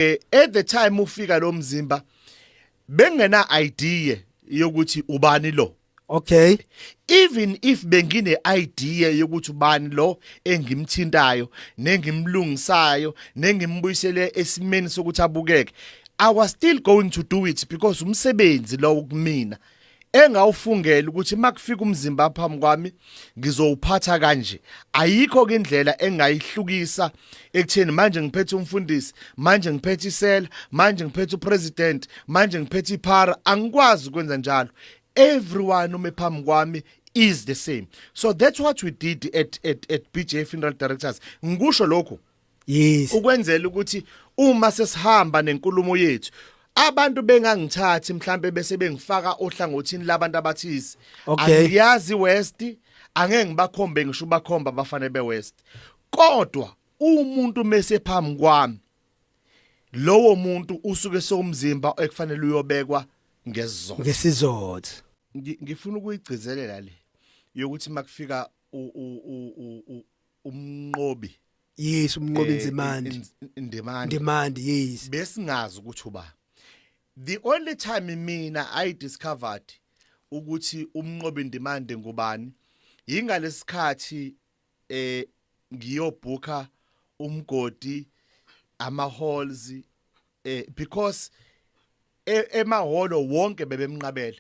At the time ufika lo mzimba, bengena idea yokuthi ubani lo. Even if bengine idea yokuthi ubani lo engimthintayo nengimlungisayo nengimbuyisele esimeni sokuthi abukeke, I was still going to do it because umsebenzi lo kumina engawufungela ukuthi makufika umzimba phambi kwami ngizowuphatha kanje. Ayikho ke indlela engayihlukisa ekutheni manje ngiphethe umfundisi, manje ngiphethe isela, manje ngiphethe upresident, manje ngiphethe iphara. Angikwazi ukwenza njalo. Everyone ume phambi kwami is the same. So that's what we did at BJ Funeral Directors. Ngikusho lokho ukwenzela ukuthi uma sesihamba nenkulumo yethu, abantu bengangithathi mhlambe bese bengifaka ohlangothini labantu abathize. Angiyazi West, angeke ngibakhombe ngisho bakhomba abafane beWest, kodwa umuntu mase phambi kwami, lowo muntu usuke somzimba ekufanele uyobekwa ngesizotha. Ngesizotha. Ngifuna ukuyigcizelela le yokuthi makufika umnqobi. Yes, umnqobi Nzimande. Ndimande. Ndimande, yes. Besingazi ukuthi uba. The only time mina I discovered ukuthi umnqobi Ndimande ngubani ingalesikhathi ngiyobhuka umgodi, ama halls, because emahholo wonke bebemnqabela.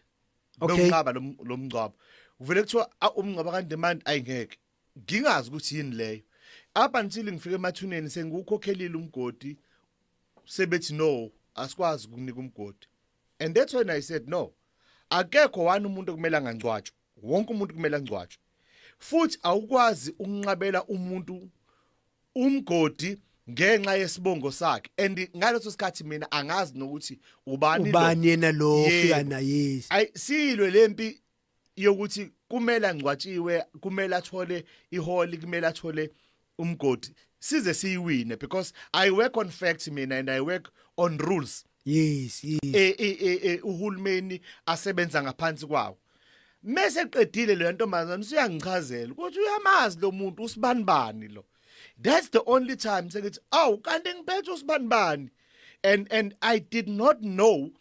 Bewunqaba lo mngcwabo. Uvele kuthiwa, "Ah, umngcwabo kaNdimande ayingeke." Ngingazi ukuthi yini leyo up until ngifike emathuneni, sengiwukhokhelile umgodi, sebethi, "No, asikwazi ukunika umgodi." And that's when I said, "No, akekho one umuntu okumele angangcwatshwa, wonke umuntu kumele angcwatshwe. Futhi awukwazi ukunqabela umuntu umgodi ngenxa yesibongo sakhe." And ngaleso sikhathi mina angazi nokuthi ubani lo. Ubani yena lo ofika Yebo. naye, yes. Ayi, silwe lempi yokuthi kumele angcwatshiwe, kumele athole iholi, kumele athole umgodi, size siyiwine, because I work on facts mina and I work on rules uhulumeni asebenza ngaphansi kwawo. Mase qedile le ntombazana usuyangichazela ukuthi uyamazi lo muntu, usibani bani lo. That's the only time sengithi, "Aw, kanti ngiphethe usibani bani." And I did not know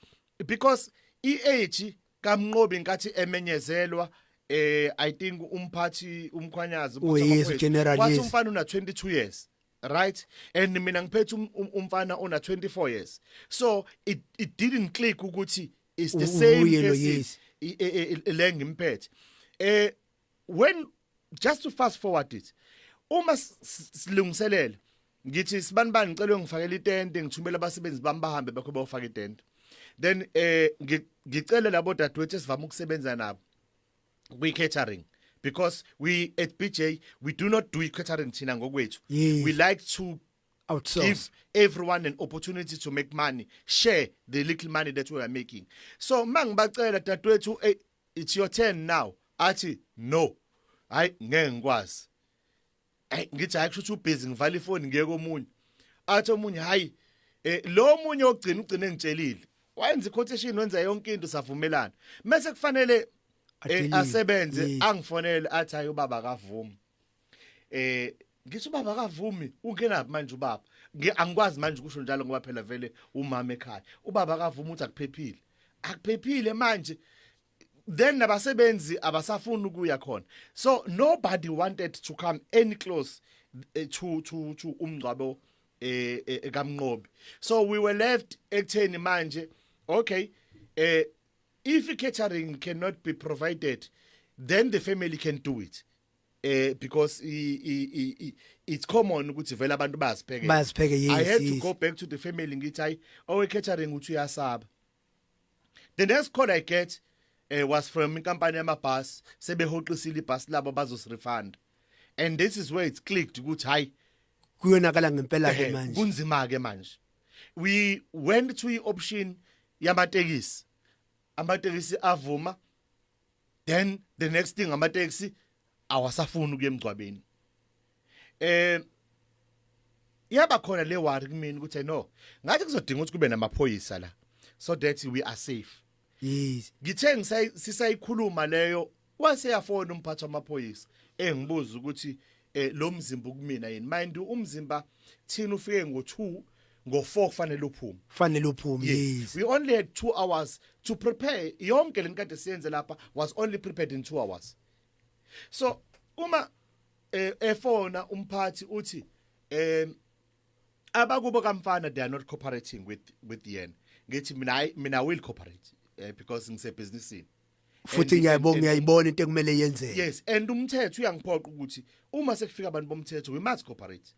because iage kaMnqobi nkathi emenyezelwa, I think umphathi umkhwanyazi, Oh, umphathi yes, wamaphoyisa, general, wathi umfana una 22 years, right? And mina ngiphethe umfana ona 24 years, so it didn't click ukuthi it's the same Uye lo, person le ngimphethe. When, just to fast forward it, uma silungiselele, ngithi, "Sibani bani, ngicela ngifakele itente." Ngithumela abasebenzi bami bahambe bakho bayofaka itente. Then ngicele labo dadewethu esivama ukusebenza nabo kwi catering, because we at BJ, we do not do catering thina ngokwethu. We like to Outsource. give everyone an opportunity to make money, share the little money that we are making. So mangibacela, "Dadewethu, hey, it's your turn now," athi, "No, hayi, ngeke ngikwazi." Hey, ngithi, "Hayi, kusho ukuthi ubusy." Ngivala ifoni, ngeke omunye athi omunye, hayi, lo munye ogcina ugcine ngitshelile, wayenza iquotation, wenza yonke into, savumelana. Mase kufanele Adelive. asebenze, angifonele athi, "Hayi, ubaba akavumi." Ngithi, "Ubaba akavumi? Ungenaphi manje ubaba?" Angikwazi manje ukusho njalo ngoba phela vele umama ekhaya. "Ubaba akavumi, uthi akuphephile." Akuphephile manje? Then nabasebenzi abasafuni ukuya khona, so nobody wanted to come any close to umngcwabo kaMnqobi. So we were left ekutheni manje, okay, if catering cannot be provided, then the family can do it, because it's common ukuthi vele abantu bazipheke. Bazipheke, yes. I had to go back to the family, ngithi, "Hayi, owe catering uthi uyasaba." The next call I get was from inkampani yamabhasi, sebehoxisile ibhasi labo, bazosirefund. And this is where it's clicked ukuthi hayi, Kuyonakala ngempela ke manje. Kunzima ke manje. We went to i-option yamatekisi, amatekisi avuma. Then the next thing, amatekisi awasafuni ukuya emgcwabeni. Yaba khona le worry kumina ukuthi no, ngathi kuzodinga ukuthi kube namaphoyisa la so that we are safe. Ngithe sisayikhuluma leyo, wase yafona umphathi wamaphoyisa engibuza ukuthi lo mzimba kumina yini. Mind you, umzimba thina ufike ngo2. Ngo4 kufanele uphume. Fanele uphume. Yes. We only had 2 hours to prepare. Yonke lenkade siyenze lapha was only prepared in 2 hours. So uma efona umphathi uthi abakubo kamfana, they are not cooperating with yena, ngithi mina, hayi, mina will cooperate because ngisebusinessini. Futhi ngiyayibonga, ngiyayibona into ekumele yenzeke. Yes, and umthetho uyangiphoqa ukuthi uma sekufika abantu bomthetho, we must cooperate.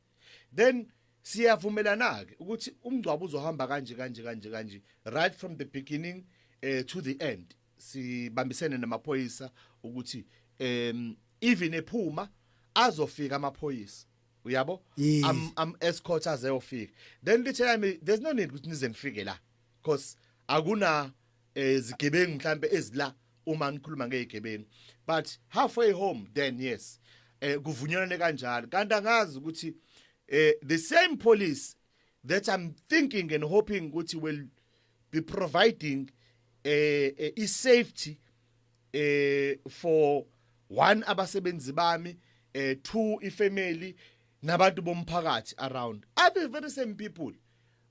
Then siyavumelana ke ukuthi umngcwabo uzohamba kanje kanje kanje kanje, right from the beginning to the end. Sibambisene namaphoyisa ukuthi even ephuma azofika amaphoyisa, uyabo? Yes. Am escort azeyofika. Then lithe yami, there's no need ukuthi nize nifike la because akuna zigebengu mhlambe ezila uma nikhuluma ngezigebengu, but halfway home then, yes, kuvunyelwane kanjalo. Kanti angazi ukuthi the same police that I'm thinking and hoping ukuthi will be providing i safety for one, abasebenzi bami, two, ifamily nabantu bomphakathi around, are the very same people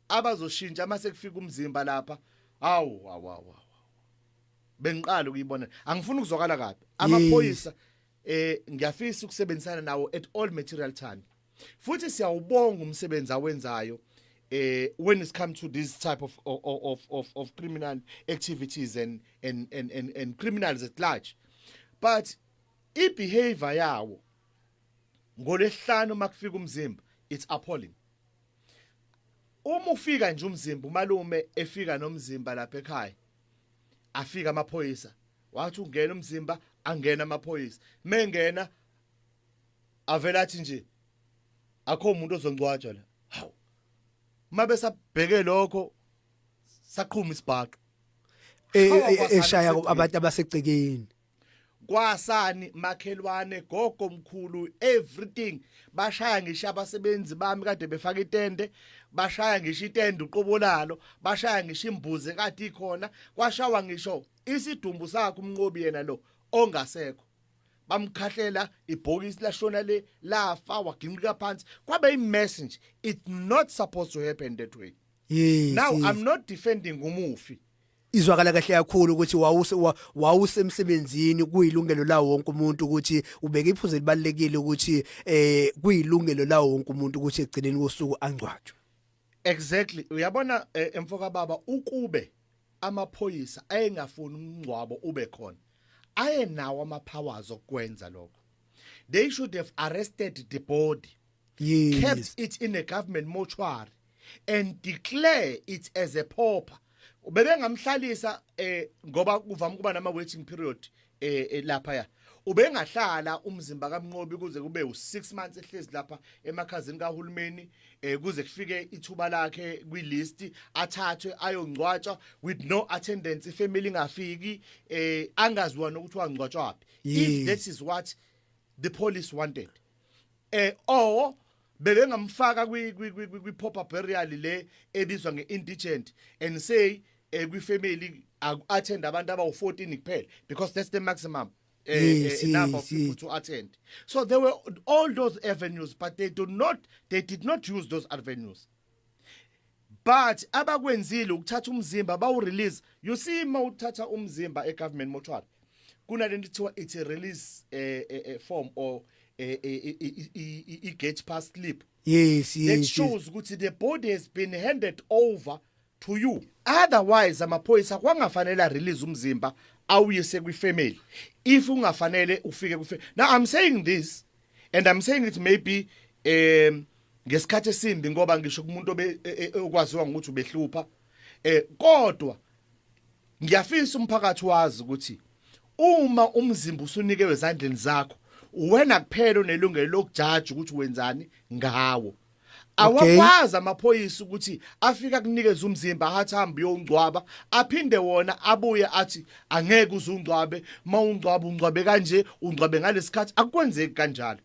abazoshintsha mase kufika umzimba lapha. Awu, awu, awu, bengiqala ukuyibona. Angifuni ukuzwakala kabi. Amaphoyisa, ngiyafisa ukusebenzisana nawo at all material time, futhi siyawubonga umsebenzi awenzayo when it's come to this type of criminal activities and criminals at large, but i-behavior yawo ngolesihlanu makufika umzimba, it's appalling. Uma ufika nje umzimba, umalume efika nomzimba lapha ekhaya, afika amaphoyisa, wathi ungena umzimba, angena amaphoyisa. Mengena avela athi nje akho umuntu ozongcwatshwa la. Hawu, mabe sabheke lokho, saqhuma isibhaxu. Hawa, kwasani Eshaya kusegcekeni. Abantu abasegcekeni. Kwasani, makhelwane, gogo, mkhulu, everything. Bashaya ngisho abasebenzi bami kade befaka itende, bashaya ngisho itende uqobo lalo, bashaya ngisho imbuzi kade ikhona, kwashawa ngisho isidumbu sakhe uMnqobi yena lo ongasekho. Bamkhahlela ibhokisi, lashona le, lafa, waginqika phansi, kwabe imess nje. It's not supposed to happen that way. Now, I'm not defending umufi. Izwakala kahle kakhulu ukuthi wawusemsebenzini, kuyilungelo lawo wonke umuntu ukuthi ubeke iphuzu elibalekile ukuthi kuyilungelo lawo wonke umuntu ukuthi egcineni kosuku angcwatshwe. Exactly. Uyabona, emfoka baba, ukube amaphoyisa ayengafuni umngcwabo ube khona, ayenawo ama powers okwenza lokho. They should have arrested the body, kept it in a government mortuary and declare it as a pauper. Bebengamhlalisa ngoba kuvama kuba nama waiting period lapha ya. Ubengahlala umzimba kaMnqobi kuze kube u6 months ehlezi lapha emakhazini kahulumeni kuze kufike ithuba lakhe kwilist, athathwe ayongcwatshwa with no attendance, ifamily ingafiki, angaziwa nokuthi wangcwatshwa phi. If that is what the police wanted, or bebengamfaka kwi pauper burial le ebizwa ngeindigent and say kwi family attend abantu abawu14 kuphela, because that's the maximum number of people to attend. So there were all those avenues, but they did not use those avenues. But abakwenzile ukuthatha umzimba bawu release. You see, mawuthatha umzimba e government mortuary, kunalento ethiwa it's a release form or i gate pass slip that shows ukuthi the body has been handed over to you. Otherwise amaphoyisa kwangafanele release umzimba awuyise kwifamily if ungafanele ufike kwi. Now I'm saying this and I'm saying it maybe ngesikhathi esimbi, ngoba ngisho kumuntu obe okwaziwa ngokuthi ubehlupha, kodwa ngiyafisa umphakathi wazi ukuthi uma umzimba usunikewe ezandleni zakho, wena kuphela onelungelo lokujaja ukuthi wenzani ngawo. Awakwazi amaphoyisa ukuthi afika kunikeza umzimba, athi hambe uyongcwaba, aphinde wona abuye athi angeke uzungcwabe, mawungcwaba ungcwabe kanje, ungcwabe ngalesikhathi. Akwenzeki kanjalo.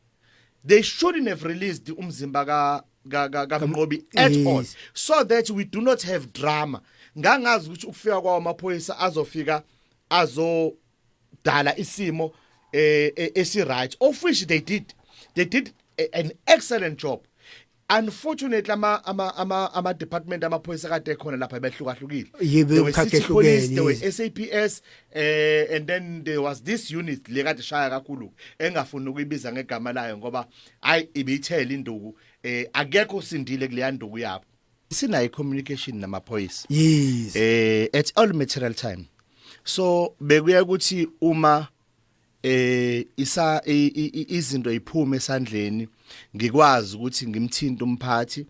They shouldn't have released umzimba ka kaMnqobi at all so that we do not have drama. Ngangazi ukuthi ukufika kwawo amaphoyisa azofika azodala isimo esi right, of which they did an excellent job. Unfortunately, ama department amaphoyisa kade khona lapha behlukahlukile. Yebo, There were imikhakha city police, ehlukene, there were yes. SAPS, and then there was this unit le kade shaya kakhulu engafuni ukuyibiza ngegama layo ngoba hayi, ibithela induku, akekho sindile kuleya nduku yabo. Sinayo communication namaphoyisa at all material time, so bekuya ukuthi uma isa izinto iphume esandleni, ngikwazi ukuthi ngimthinte umphathi.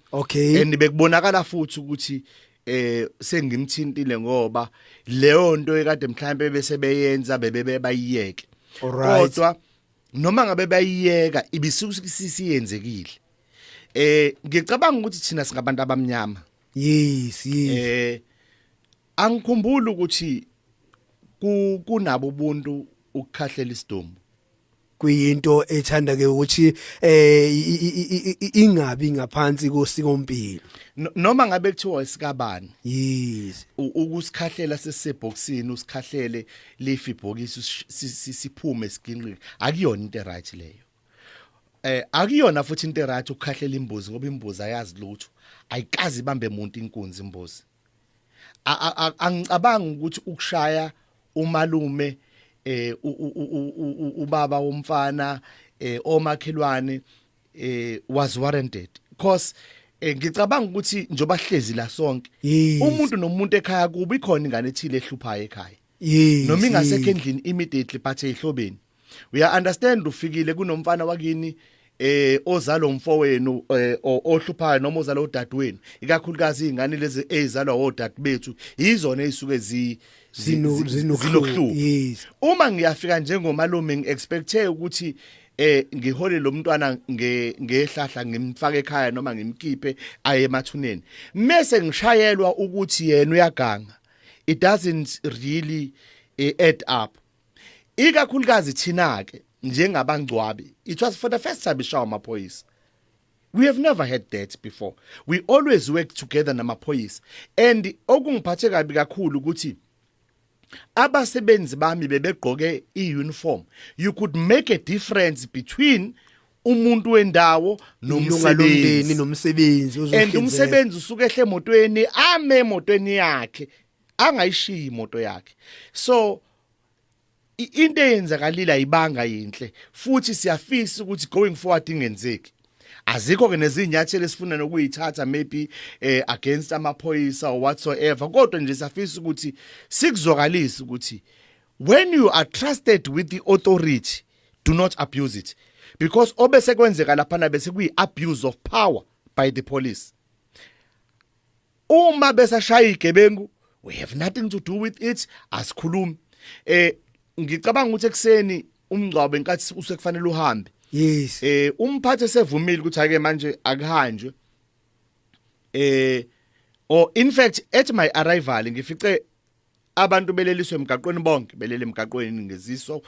And bekubonakala futhi ukuthi sengimthintile ngoba leyo nto ekade mhlambe bese beyenza bebe bayiyeke. Kodwa noma ngabe bayiyeka, ibisuke sisiyenzekile. Ngicabanga ukuthi thina singabantu abamnyama. Angikhumbuli ukuthi kunabo ubuntu ukukhahlela isidumbu. Kuyinto ethanda ke ukuthi ingabi ngaphansi kosikompilo. Noma ngabe kuthiwa isikabani, ukusikhahlela sesebhokisini, usikhahlele lifi ibhokisi, siphume siginqike, akuyona into right leyo. Akuyona futhi into right ukukhahlela imbuzi ngoba imbuzi ayazi lutho, ayikazi ibambe umuntu inkunzi imbuzi. Angicabangi ukuthi ukushaya umalume, ubaba womfana, omakhelwane was warranted, because ngicabanga ukuthi njoba hlezi la sonke, umuntu nomuntu ekhaya kuba ikhona ingane ethile ehluphayo ekhaya, noma ingasekho endlini immediately, but ezihlobeni. Uya understand, ufikile kunomfana wakini ozalo umfowenu ohluphayo noma ozalo udadewenu, ikakhulukazi izingane lezi ezizalwa odade bethu, izona ezisuke zinokuhluka. Zinokuhluka. Uma ngiyafika njengomalume, ngiexpecte ukuthi ngihole lo mntwana ngehlahla, ngimfake ekhaya noma ngimkhiphe aye emathuneni, mase ngishayelwa ukuthi yena uyaganga. It doesn't really add up, ikakhulukazi thina ke njengabangcwabi. It was for the first time ishawa amaphoyisa. We have never had that before. We always work together namaphoyisa, and okungiphathe kabi kakhulu ukuthi abasebenzi bami bebegqoke iuniform. You could make a difference between umuntu wendawo ilunga lomndeni nomsebenzi. Nomsebenzi And ozohlinzeka. Umsebenzi usuke ehle emotweni, ame emotweni yakhe, angayishiyi imoto yakhe. So into eyenzakalile ayibanga yinhle, futhi siyafisa ukuthi going forward ingenzeki. Azikho ke nezinyathelo esifuna nokuyithatha maybe against amaphoyisa or whatsoever, kodwa nje siyafisa ukuthi sikuzwakalise ukuthi when you are trusted with the authority, do not abuse it, because obese kwenzeka lapha bese kuyi abuse of power by the police. Uma besashaya igebengu, we have nothing to do with it, asikhulumi. Ngicabanga ukuthi ekseni umngcwabo enkathi usekufanele uhambe, umphathi sevumile ukuthi ake manje akuhanjwe, or in fact at my arrival ngifice abantu beleliswe emgaqweni, bonke belele emgaqweni ngeziso,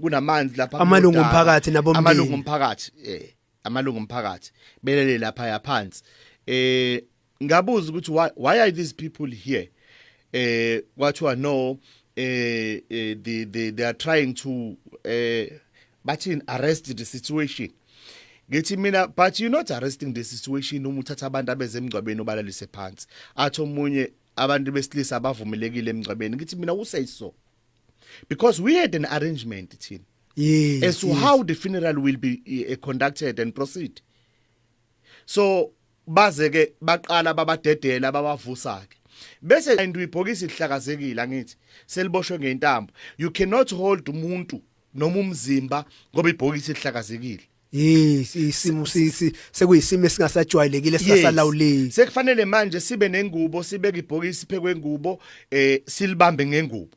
kunamanzi lapha. Amalungu kunodaka. omphakathi nabomndeni. Amalungu omphakathi, amalungu omphakathi belele lapha yaphansi. Ngabuza ukuthi why are these people here? Kwathiwa no, they are trying to, bathini, arrest the situation. Ngithi mina, but you're not arresting the situation uma uthatha abantu abezemngcwabeni obalalise phansi. Athi omunye, abantu besilisa abavumelekile emngcwabeni. Ngithi mina, who says so? Because we had an arrangement thina as to how the funeral will be conducted and proceed. So baze ke baqala babadedela, babavusa ke, bese and ibhokisi lihlakazekile, angithi seliboshwe ngentambo. You cannot hold umuntu noma umzimba ngoba ibhokisi lihlakazekile. Yes, isimo sisi sekuyisimo esingasajwayelekile, esingasalawuleki. Sekufanele manje sibe nengubo, sibeke ibhokisi phekwe ngubo, silibambe ngengubo.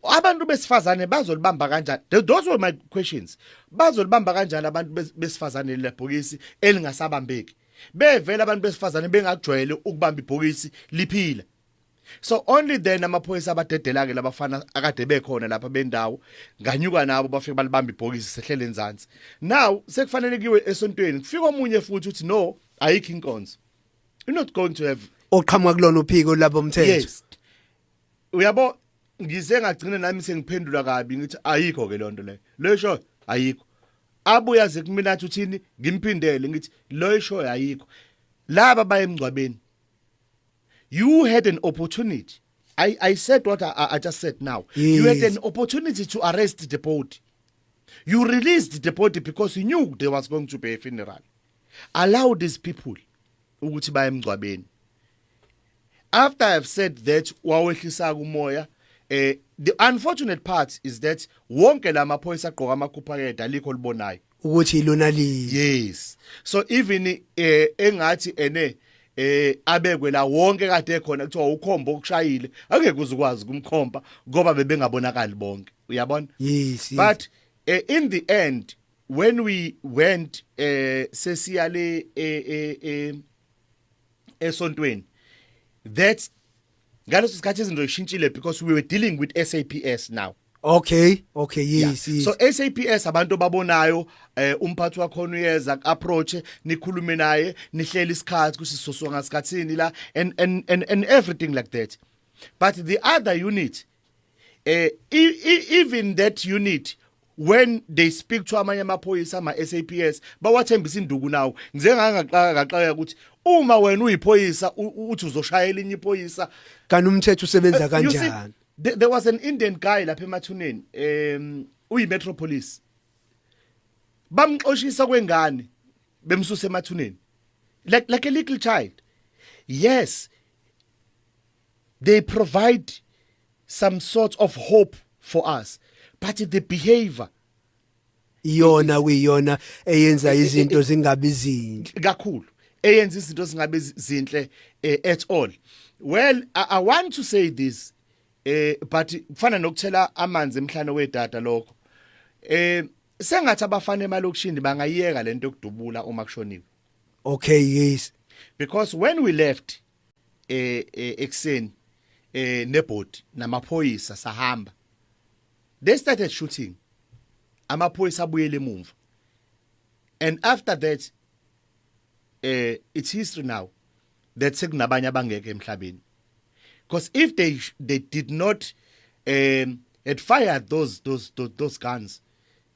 Abantu besifazane bazolibamba kanjani? Those were my questions. Bazolibamba kanjani abantu besifazane lebhokisi elingasabambeki, bevela abantu besifazane bengakujwayele ukubamba ibhokisi liphila? So only then amaphoyisa abadedela ke labafana akade bekhona lapha bendawo, nganyuka nabo, bafike balibamba ibhokisi, sehlele enzansi. Now sekufanele kiwe esontweni, kufika omunye futhi uthi no, ayikho inkonzo, you're not going to have. Oqhamuka kulona uphiko labo mthetho. Yes, uyabo, ngize ngagcina nami sengiphendula kabi, ngithi ayikho ke lonto leyo, lesho ayikho. Abuya aze kumina athi uthini, ngimphindele ngithi lo isho ayikho. Laba baye emngcwabeni. You had an opportunity. I said what I just said now. You had an opportunity to arrest the body. You released the body because you knew there was going to be a funeral. Allow these people ukuthi baye emngcwabeni. After I've said that, wawehlisa umoya. The unfortunate part is that wonke lamaphoyisa agqoka amakhupha alikho libonayo ukuthi ilona li. Yes, so even engathi ene abekwe la wonke kade ekhona, kuthiwa ukhomba okushayile, angeke uzukwazi kumkhomba ngoba bebengabonakali bonke, uyabona? Yes. But in the end, when we went, sesiya le esontweni, that ngaleso sikhathi izinto zishintshile because we were dealing with SAPS now. Okay. So SAPS, abantu babonayo, umphathi wakhona uyeza approach, nikhulume naye, nihlele isikhathi ukuthi sizosuka ngasikhathini la and everything like that. But the other unit, even that unit, when they speak to amanye amaphoyisa ama SAPS, bawathembisa induku nawo. Ngize ngangaqaka ngaqaka ukuthi uma wena uyiphoyisa uthi uzoshayela inye iphoyisa, Kanti umthetho usebenza You see, kanjani? there was an Indian guy lapha emathuneni, uyi Metro Police. Bamxoshisa kwengane, bemsusa emathuneni like a little child. Yes, they provide some sort of hope for us, but the behavior Iyona kuyiyona eyenza izinto zingabi zinhle. Kakhulu, eyenza izinto zingabe zinhle at all. Well, I want to say this, but kufana nokuthela amanzi emhlane wedada lokho. Sengathi abafana emalokishini bangayiyeka lento yokudubula uma kushoniwe. Because when we left ekseni nebody namaphoyisa sahamba, they started shooting. Amaphoyisa abuyele emumva, and after that, it's history now that sekunabanye abangekho emhlabeni, because if they did not had fired those guns,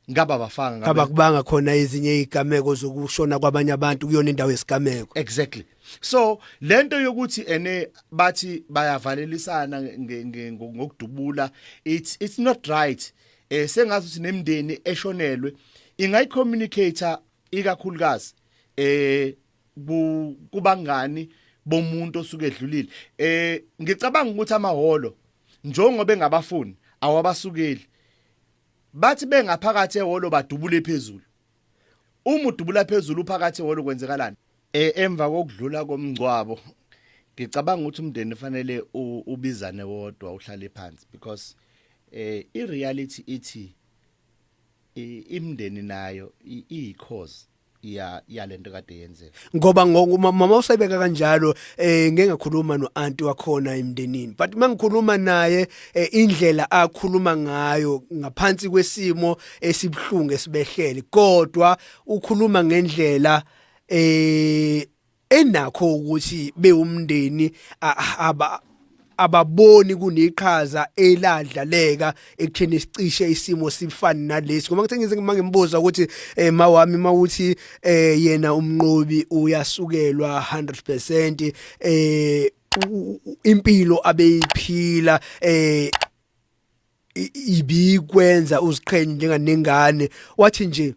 ngaba bafanga ngabe Kaba kubanga khona ezinye izigameko zokushona kwabanye abantu kuyona indawo yesigameko. Exactly. So lento yokuthi ene bathi bayavalelisana ngokudubula, it's not right. Sengazi ukuthi nemndeni eshonelwe ingayicommunicate, ikakhulukazi kubangani bomuntu osuke edlulile. Ngicabanga ukuthi amahholo, njengoba engabafuni, awabasukeli. Bathi bengaphakathi ehholo badubule phezulu. Uma udubula phezulu uphakathi ehholo, kwenzekalani? Emva kokudlula komngcwabo, ngicabanga ukuthi umndeni fanele ubizane wodwa, uhlale phansi, because i reality ithi imndeni nayo iyi cause ya yalento kade yenzeka. Ngoba mama usayibeka kanjalo, ngeke ngakhuluma no-auntie wakhona emndenini, but mangikhuluma naye, indlela akhuluma ngayo ngaphansi kwesimo esibhlungu esibehlele, kodwa ukhuluma ngendlela enakho ukuthi bewumndeni aba ababoni kuneqhaza eladlaleka ekutheni sicishe isimo sifane nalesi. Ngoba ngithe ngize mangimbuza ukuthi mawami, mawuthi yena uMnqobi uyasukelwa 100%, impilo abeyiphila ibikwenza uziqhenye njenganengane, wathi nje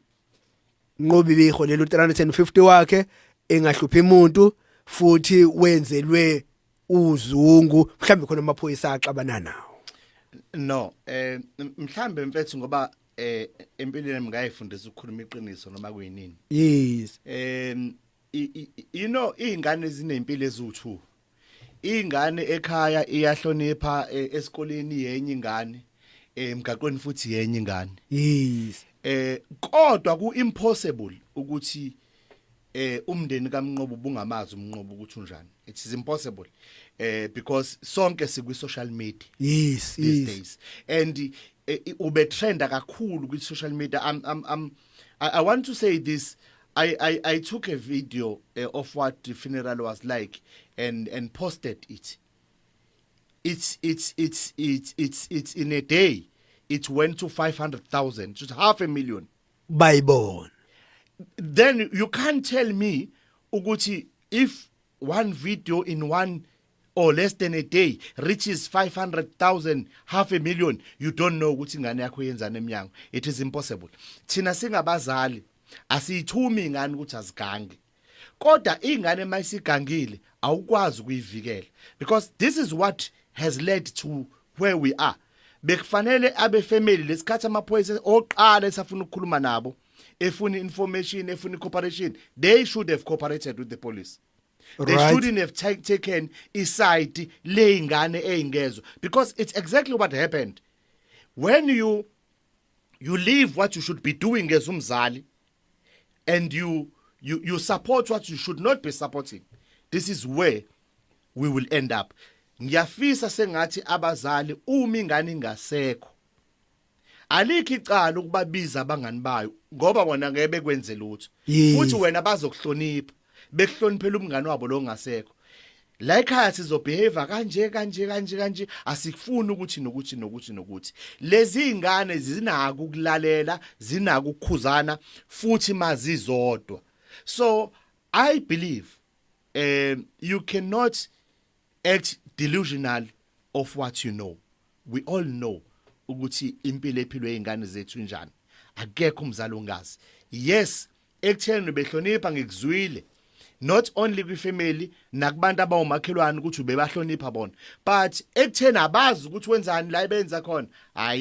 Nqobi beyiholela u350 wakhe, engahluphi umuntu, futhi wenzelwe uzungu, mhlambe khona amaphoyisa axabana nawo. No, mhlambe mfethu, ngoba empilweni ngayifundisa ukukhuluma iqiniso noma kuyinini. Izingane zinempilo eziwu2. Ingane ekhaya iyahlonipha, esikoleni yenye ingane, emgaqweni futhi yenye ingane. Kodwa ku impossible ukuthi umndeni kaMnqobo ubungamazi uMnqobo ukuthi unjani. It is impossible because sonke sikwi social media these days, and ube trenda kakhulu kwi social media. I want to say this. I took a video of what the funeral was like and posted it. It's in a day it went to 500,000, just half a million. Bayibona. Then you can't tell me ukuthi if one video in one or less than a day reaches 500,000, half a million, you don't know ukuthi ingane yakho yenzani eminyango. It is impossible. Thina singabazali asiyithumi ingane ukuthi azigange, kodwa ingane mayisigangile awukwazi ukuyivikela, because this is what has led to where we are. Bekufanele abe family lesikhathi amaphoyisa oqala esafuna ukukhuluma nabo, efuna information, efuna cooperation, they should have cooperated with the police. They shouldn't have taken iside leyingane eyingezwe, because it's exactly what happened. When you leave what you should be doing as umzali and you support what you should not be supporting, this is where we will end up. Ngiyafisa sengathi abazali, uma ingane ingasekho, alikho icala ukubabiza abangani bayo, ngoba bona ngeke bekwenze lutho. Futhi wena bazokuhlonipha, bekuhloniphela umngani wabo lo ngasekho. La ekhaya sizobehave kanje kanje kanje kanje, asikufuni ukuthi nokuthi nokuthi nokuthi. Lezi ingane zinako ukulalela, zinako ukukhuzana futhi mazizodwa. So I believe you cannot act delusional of what you know. We all know ukuthi impilo ephilwe izingane zethu njani. Akekho umzali ongazi. Yes, ekutheni behlonipha, ngikuzwile, not only kwifamily nakubantu abawumakhelwane ukuthi ubebahlonipha bona, but ekutheni abazi ukuthi wenzani la ebenza khona, hayi.